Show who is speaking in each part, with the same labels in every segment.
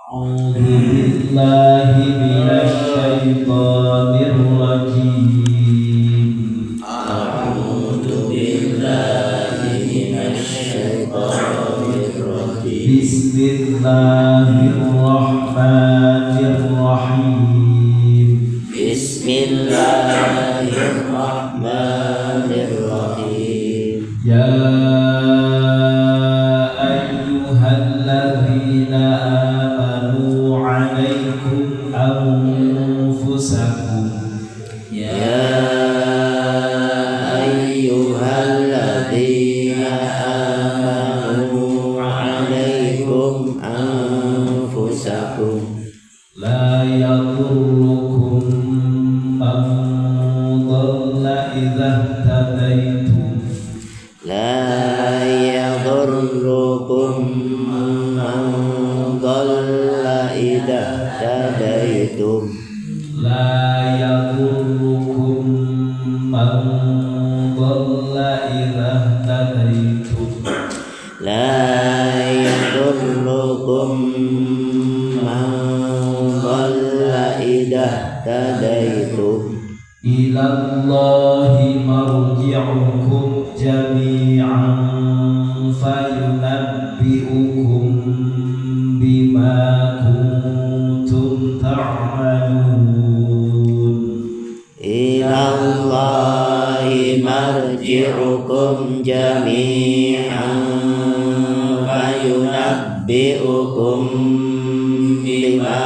Speaker 1: أعوذ بالله من الشيطان الرجيم.
Speaker 2: أعوذ بالله من الشيطان الرجيم.
Speaker 1: بسم الله الرحمن الرحيم.
Speaker 2: بسم الله الرحمن الرحيم.
Speaker 1: يا أيها الذين آمنوا عليكم أنفسكم.
Speaker 2: يا أيها الذين آمنوا عليكم أنفسكم.
Speaker 1: لا يضركم من ضل إذا اهتديتم.
Speaker 2: لا يضركم من ضل إذا اهتديتم.
Speaker 1: لا يضركم من ضل إذا اهتديتم.
Speaker 2: لا يضركم من ضل إذا اهتديتم.
Speaker 1: إلى الله مرجعكم جميعا فينبئكم بما كنتم تعملون.
Speaker 2: إلى الله مرجعكم جميعا فينبئكم بما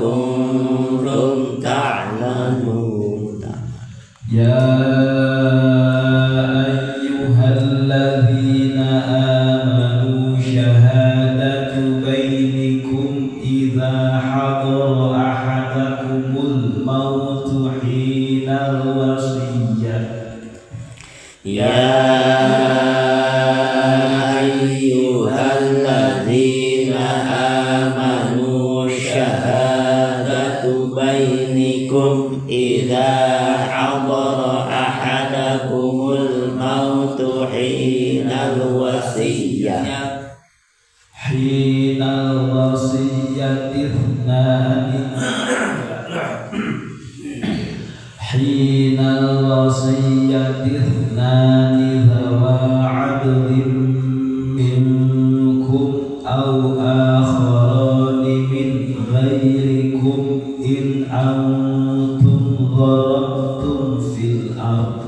Speaker 2: كنتم تعلمون.
Speaker 1: يا أيها الذين آمنوا شهادة بينكم إذا حضر أحدكم الموت حين الوصية.
Speaker 2: يا أيها الذين آمنوا شهادة بينكم إذا حضر أحدكم الموت حين الوصية.
Speaker 1: حين الوصية اثنان حين الوصية اثنان ذوا عدل منكم أو آخران من غيركم إن أنتم ضربتم في الأرض.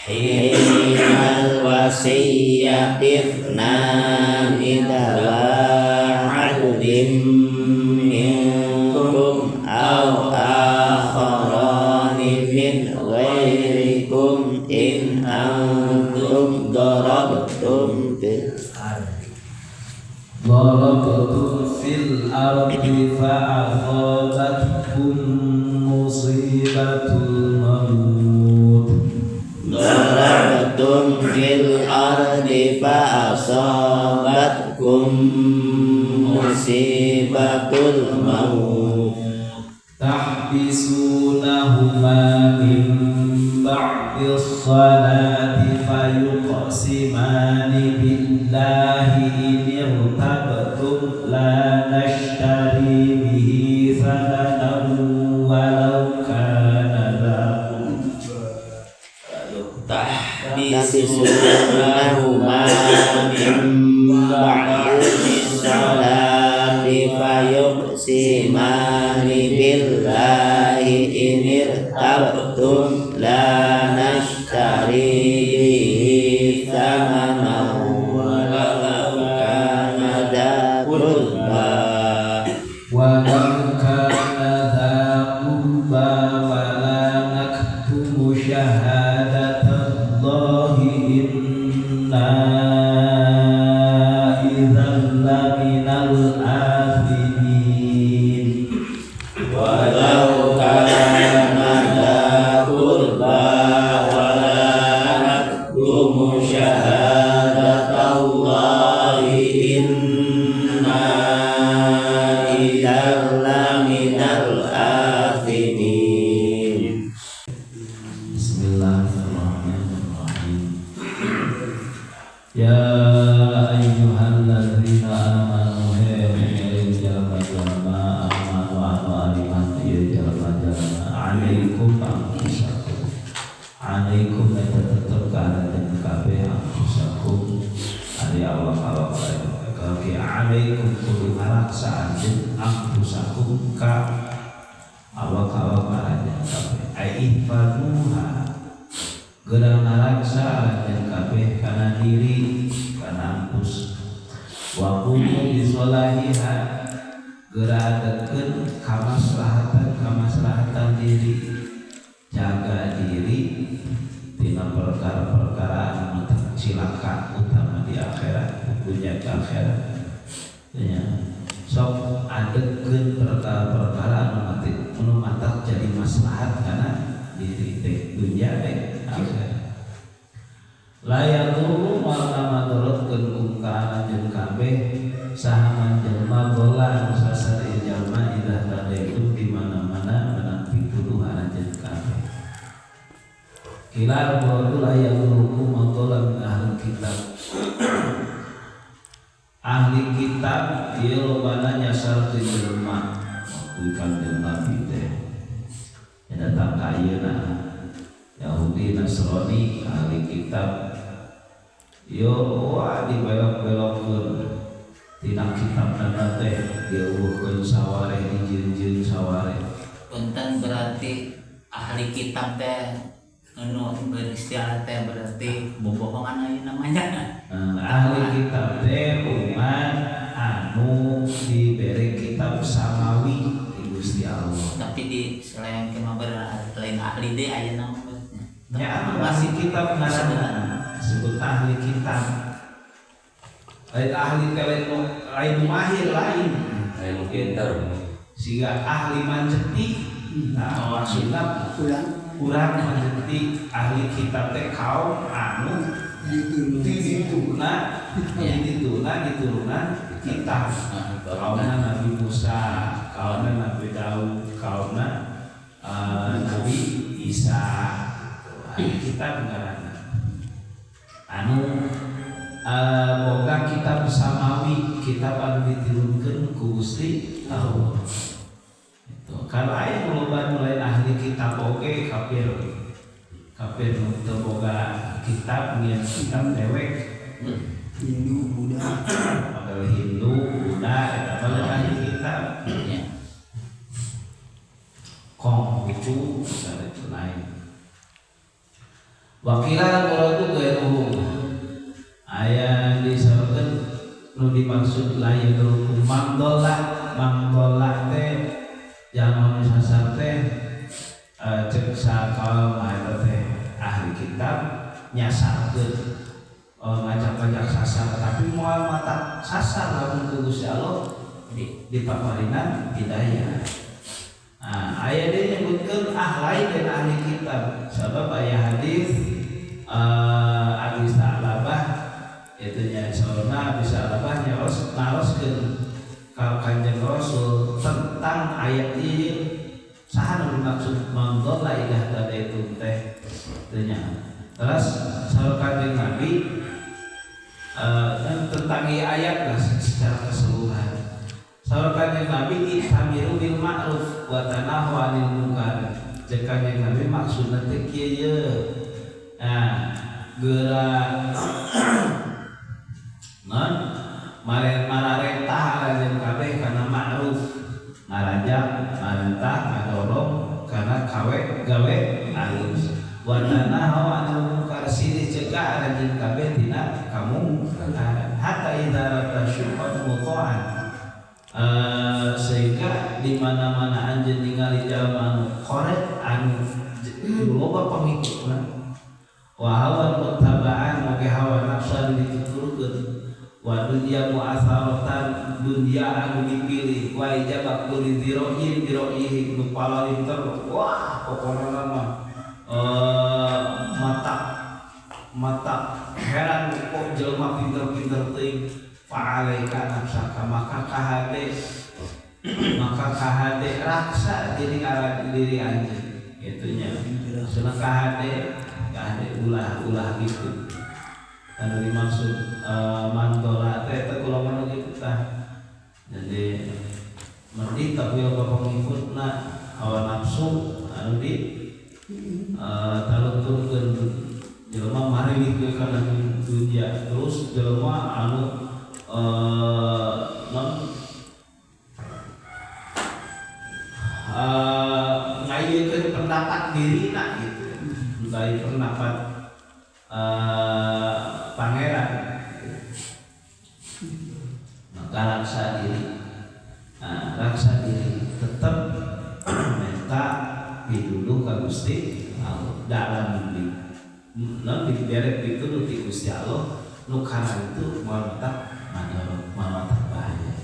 Speaker 2: حين الوصية اثنان ذوا عدل منكم أو آخران من غيركم إن أنتم ضربتم في الأرض.
Speaker 1: ضربتم في الأرض فأصابتكم مصيبة الموت.
Speaker 2: ضربتم في الأرض فأصابتكم مصيبة الموت.
Speaker 1: تحبسونهما من بعد الصلاة فيقسمان بالله إن ارتبتم لا نشتري به ثمنا ولو كان ذا
Speaker 2: تحبسونهما من بعد الصلاة فيقسمان بالله إن ارتبتم لا نشتري به ثمنا ولو كان ذا قربى.
Speaker 1: ولو كان ذا قربى ولا نكتم شهادة الله إنا إذا لمن الآثمين.
Speaker 2: ولو كان ذا قربى ولا نكتم شهادة الله إنا إذا لمن الآثمين.
Speaker 1: بسم الله الرحمن الرحيم. يا أيها الذين آمنوا Alaikum anfusakum. Alaikum eta tetep ka anjeun kabeh anfusakum ari awak-awak kaki alaikum kudu ngaraksa anjeun anfusakum ka awak-awak anjeun kabeh ai ihfazuha geura ngaraksa anjeun kabeh kana diri kana anfus wa qumu bi sholahiha geura adekeun kamaslahatan diri jaga diri tina perkara-perkara anu cilaka utama di akhirat dunia ke akhirat ya sok adekeun perkara-perkara anu matak jadi maslahat kana diri teh dunia teh akhirat la yadurru moal ngamadorotkeun kum ka anjeun kabeh saha manjelma dola anu sasar ieu jalma idah tadaitu di mana-mana menang pituduh anjeun kabeh kila muradu la yadurrukum man dola min ahli kitab ahli kitab ieu lobana nyasar ti jelema waktu Kanjeng Nabi teh datang ka ayeuna Yahudi Nasrani ahli kitab yo wah dibelok-belokkeun tina kitabna teh dieuweuhkeun sawareh dijieun-jieun sawareh.
Speaker 2: Punten berarti ahli kitab teh anu beristilah teh berarti bobohongan ayeuna namanya.
Speaker 1: Ahli kitab teh umat anu dibere kitab samawi di Gusti Allah.
Speaker 2: Tapi di selain mah lain ahli deh ayeuna mah.
Speaker 1: Ya anu ahli kitab ngaranna disebut ahli kitab. Lain ahli teh lain mahir lain.
Speaker 3: Lain pinter.
Speaker 1: Siga ahli mancetik. Nah, maksudna urang mancetik ahli kitab teh kaum anu dituna diturunan kitab. Kaumna Nabi Musa, kaumna Nabi Daud, kaumna Nabi Isa. Ahli kitab ngaranna. Anu boga kitab samawi, kitab anu diturunkeun ku Gusti Allah. Itu. Kalau aya loba nu lain ahli kitab oge kafir. Kafir nu teu boga kitab nyeun kitab dewek.
Speaker 4: Hindu, Buddha.
Speaker 1: Padahal Hindu, Buddha eta mah lain ahli kitab. Konghucu dan itu lain. Wakila muradu gairuhu aya disebutkeun nu dimaksud la yadrukum mangdollah teh jalma nu sasar teh ceuk sakaum eta teh ahli kitab nyasarkeun ngajak-ngajak sasar tapi moal mata sasar lamun ku Gusti Allah dipaparinan hidayah. Nah, aya deui nyebutkeun ah lain dan ahli kitab sabab aya hadis Abi Sa'labah itu nya saurna Abi Sa'labah naroskeun ka Kanjeng Rasul tentang ayat ieu saha nu dimaksud man dhalla idah tadaitum teh teu nya. Terus saur Kanjeng Nabi tentang ieu ayat lah secara keseluruhan. Saur Kanjeng Nabi itamiru bil ma'ruf wa tanahu 'anil munkar. Ceuk Kanjeng Nabi maksudna teh kieu ye. Nah, geura non mararentah anjeun kabeh kana ma'ruf, ngarajak, marentah, ngadorong kana kawe gawe alus. Wa tanahu 'anil munkar silih cegah anjeun kabeh tina kamungkaran. Hatta idza rata syuqat muta'an. Sehingga di mana-mana anjeun ningali jalma anu korek anu loba pengikutna wa hawa muttaba'an oge hawa nafsu anu dituturkeun wa dunya mu'atharatan dunya anu dipilih wa ijabah kulli dzira'in bira'yihi nu palalinter wah pokona mah mata heran kok jelema pinter-pinter teuing fa'alaika nafsaka maka kahade raksa diri diri anjeun itunya cenah kahade ulah gitu anu dimaksud mandola teh teh golongan gitu tah jadi mending tapi loba pengikutna hawa nafsu anu Anu di taluturkeun jelema mariwikeun kana dunya terus jelema anu non ngayekeun pendapat dirina gitu. Lain pendapat pangeran. Maka raksa diri. Nah, raksa diri tetap minta pituduh ka Gusti Allah dalam di non dibere pituduh ti Gusti Allah nu kana itu moal matak madorot moal matak bahaya.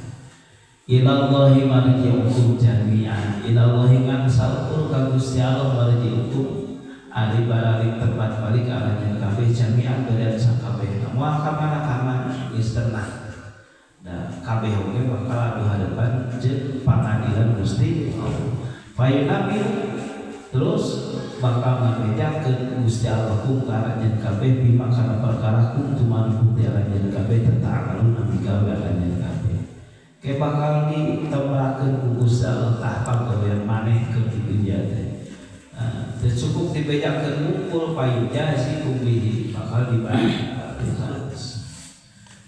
Speaker 1: Ilallahi marji'ukum jami'an. Ilallahi ngan saukur ka Gusti Allah marji'ukum ari baralik tempat balik aranjeun kabeh jami'an barian sakabehna moal ka mana-mana geus tenang. Da kabeh oge bakal adu hadapan jeung pangadilan Gusti Allah. Fayunabi terus bakal ngabejakeun Gusti Allah kum ka aranjeun kabeh bima kana perkara kum tuman bukti aranjeun kabeh tetang anu nabi gawe aranjeun kabeh. Ke bakal ditembrakeun ku Gusti Allah tah pagawean maneh keur di dunya teh. Teu cukup dibejakeun ngumpul payujazi bihi bakal dibayar.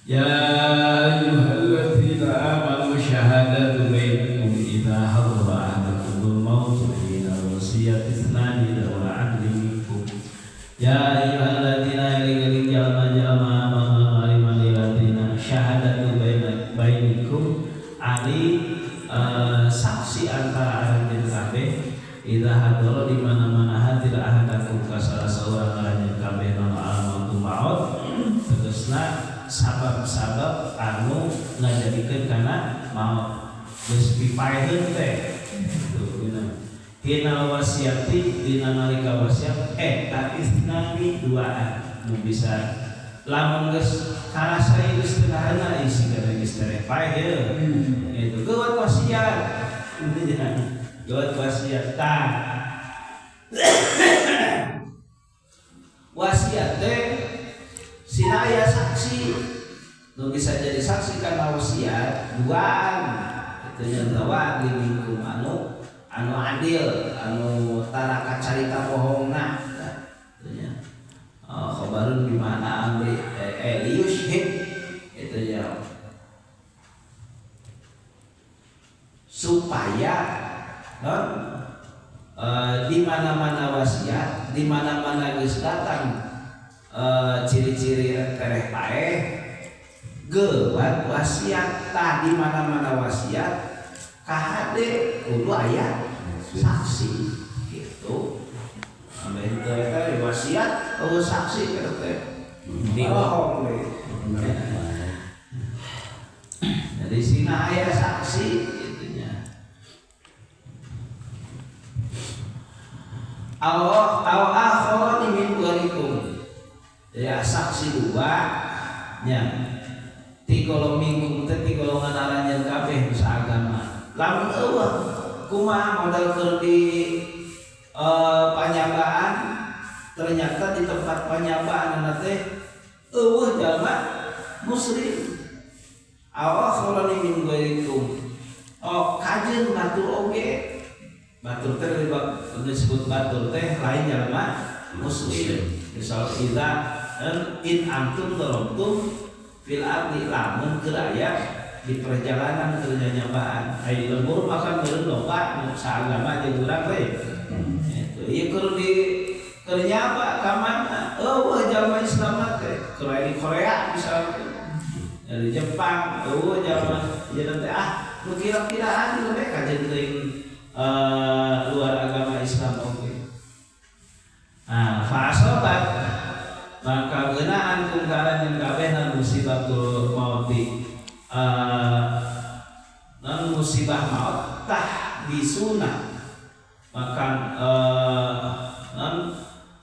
Speaker 1: Ya ayyuhalladzina amanu syahadatu bainakum idza hadara ahadakumul mautu hina wasiyati ithnani dzawa 'adlin minkum. Ya ayyuhalladzina eling-eling jalma-jalma amanu mariman syahadatu bainakum ari saksi antara aranjeun kabeh idza hadara di mana-mana hadir ahadakum ka salah saurang aranjeun kabeh nana al-mautu maut tegasna sabab-sabab anu ngajadikeun kana maut geus pipaeheun teh kitu dina hina wasiati dina nalika wasiat eta isnani duaan nu bisa lamun geus karasa geus teu kaheuna isi kana geus teh paeh itu geuwat wasiat geuwat wasiat tah wasiat teh sina aya saksi nu bisa jadi saksi kana wasiat duaan itu nya dawa minkum anu anu adil anu tara kacarita bohongna itu nya khabarun bi mana amri liyushhid itu nya supaya non di mana-mana wasiat di mana-mana geus datang ciri-ciri tereh paeh geuwat wasiat tah di mana-mana wasiat kahade kudu aya saksi gitu. Ameh teh eta wasiat eueuh saksi kitu teh. Bohong we. Jadi sina aya saksi kitu nya. Allah aw akharani min ghairikum. Ya saksi dua nya ti golong mingkum teh ti golongan aranjeun kabeh nu saagama. Lamun eueuh kumaha modal keur di panyabaan ternyata di tempat panyabaan teh eueuh jalma muslim. Aw akharani min ghairikum. Oh kajeun batur oge. Batur teh disebut batur teh lain jalma muslim. Misal idza in antum darabtum fil ardi lamun keur aya di perjalanan keur nyanyabaan aya di lembur makan meureun loba nu saagama jeung urang we itu ieu keur di keur nyaba ka mana eueuh jalma Islam teh keur aya di Korea misalnya di Jepang eueuh jalma ieu teh ah nu kira-kira adil we kajeun teuing luar agama Islam oge. Nah, fa asobat maka geunaan kum ka aranjeun kabeh na musibatul mauti non musibah maut tah bisuna maka non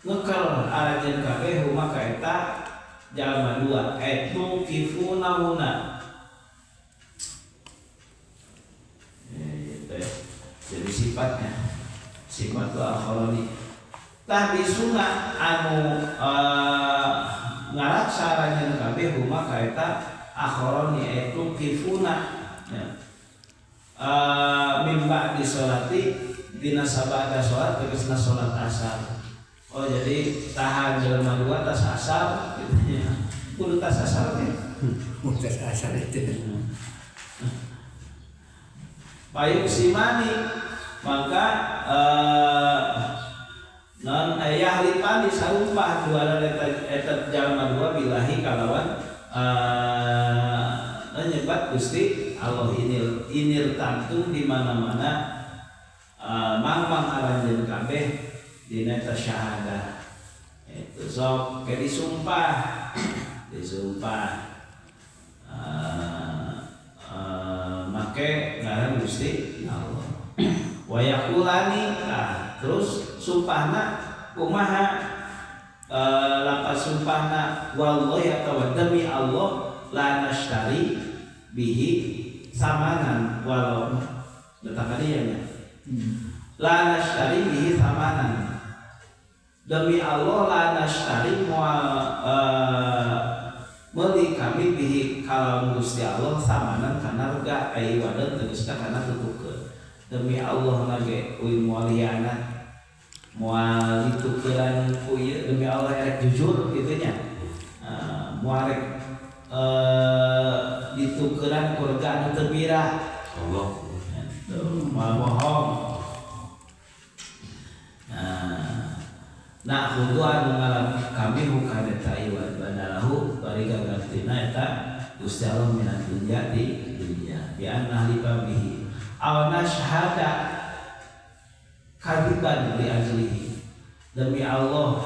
Speaker 1: ngeker aranjeun kabeh huma ka eta jalma dua etu kifuna huna jadi sifatnya sifat akharani tah bisuna anu ngaraksa aranjeun kabeh huma ka eta akharani etu kifuna ya. Min ba'di sholati tina sabada salat tegasna salat asar. Oh jadi tahan jelema dua tas asar gitu nya. Kudu tas asar teh.
Speaker 4: Tas asar itu.
Speaker 1: Payung simani maka non ayah lipani sarumpah dua eta jalma dua bilahi kalawan nyebat Gusti Allah inir tantu di mana-mana mangmang aranjeun kabeh dina eta syahadah itu sok ke disumpah make ngaran Gusti Allah wa yaqulani nah terus sumpahna kumaha lapas sumpahna wallahi atawa demi Allah la nashtari bihi samanan walau datang dia nya la nashtari bihi samanan demi Allah la nashtari moal meuli kami bihi kalau Gusti Allah samanan kana rega ai wadan tegasna kana tutukeun demi Allah nage uing moal hianat moal ditukeran ku ieu demi Allah erek jujur kitu nya moal rek ditukeran ku rega anu teu bira
Speaker 3: Allah
Speaker 1: itu moal bohong. Nah kudu anu ngalami kami hukana eta iwad badalahu bari gagantina eta Gusti Allah minat dunya di dunya bi anna lipa bihi aw nashhada kadiban li ajlihi demi Allah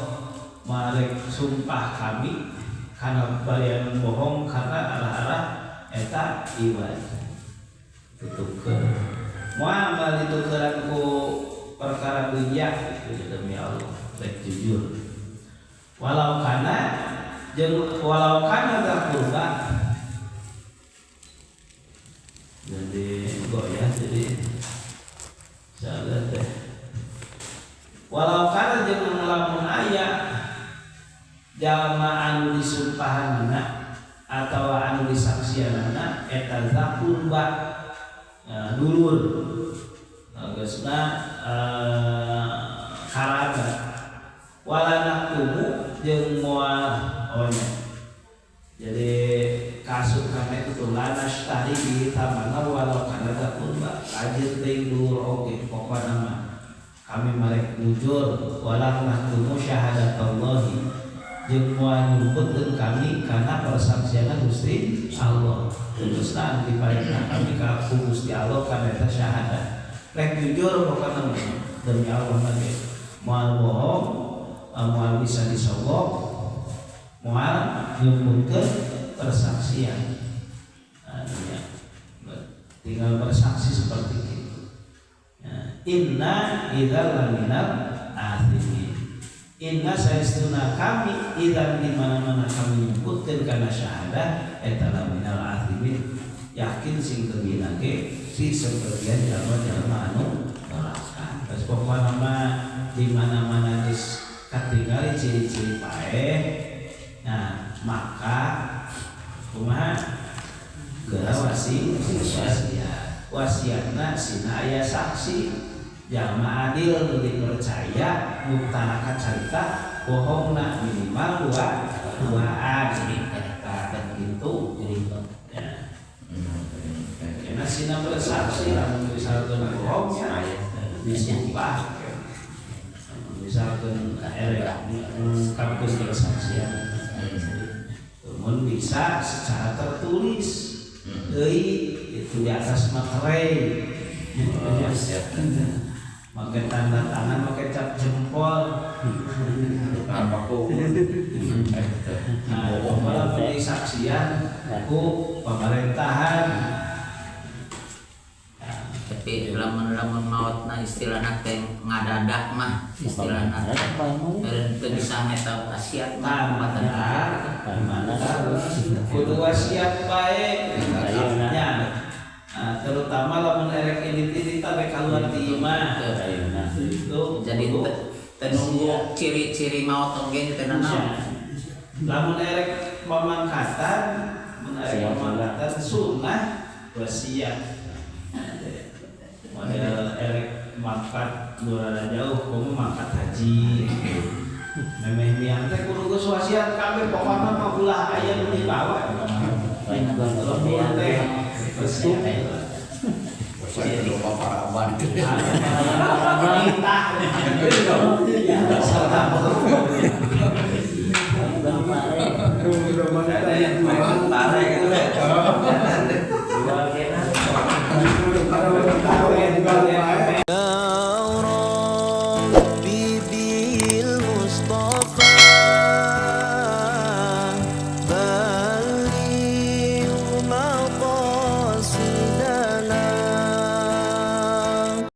Speaker 1: marek sumpah kami karena barian bohong karena arah-arah eta iwad tutukeun moal ditukeran ku perkara dunya gitu demi Allah rek jujur walau kana jeung walau kana dzal jadi goyah jadi salah teh walau kana jeung lamun aya jalma anu disumpahanana atawa anu disaksianana eta zakurba dulur geusna karabat wala naktumu jeung moal onya jadi kasut kami itu lanas tadi di tamana walau kana zakurba ajir teuing dulur oge pokona mah kami marek jujur wala naktumu syahadatallahi jeung moal nyumputkeun kami kana persaksianna Gusti Allah terusna anu diparentah kami ka Gusti Allah kana eta syahadat rek jujur pokona mah demi Allah mah moal bohong moal bisa disogok moal nyumputkeun persaksian nah, ya. Tinggal bersaksi seperti itu ya. Inna idzal laminal athimin inna saestuna kami idzan di mana-mana kami nyumputkeun kana syahadah eta laminal athimin yakin sing teu ge si sebagian jalma-jalma anu neraka. Terus pokona mah di mana-mana geus katingali ciri-ciri paeh nah maka kumaha geura wasiat wasiatna sina aya saksi jalma adil nu dipercaya nu tanaka carita bohongna minimal duaan gitu ya. Karena sina bersaksi lamun misalkan bohong disumpah misalkan erek mengungkapkeun kesaksian namun bisa secara tertulis deui itu di atas materai pakai tanda tangan pakai cap jempol nah pokoknya penyisaksian ku pemerintahan.
Speaker 2: Tapi lamun-lamun mautna istilahna teh ngadadak mah istilahna teu bisa meta wasiat mah
Speaker 1: kudu wasiat bae nya. Nah, terutama lamun erek ini teh kaluar ti imah itu
Speaker 2: jadi teu nunggu ciri-ciri maut oge teh naon
Speaker 1: lamun erek pamangkatan mun erek pamangkatan sunnah wasiat model erek Mangkat nu rada jauh, komo mangkat haji. Memeh miang teh kudu geus wasiat kabeh, pokona mah ulah aya nu dibawa. Lembur teh restu.
Speaker 4: Wasiat loba paraban.
Speaker 1: Nitah.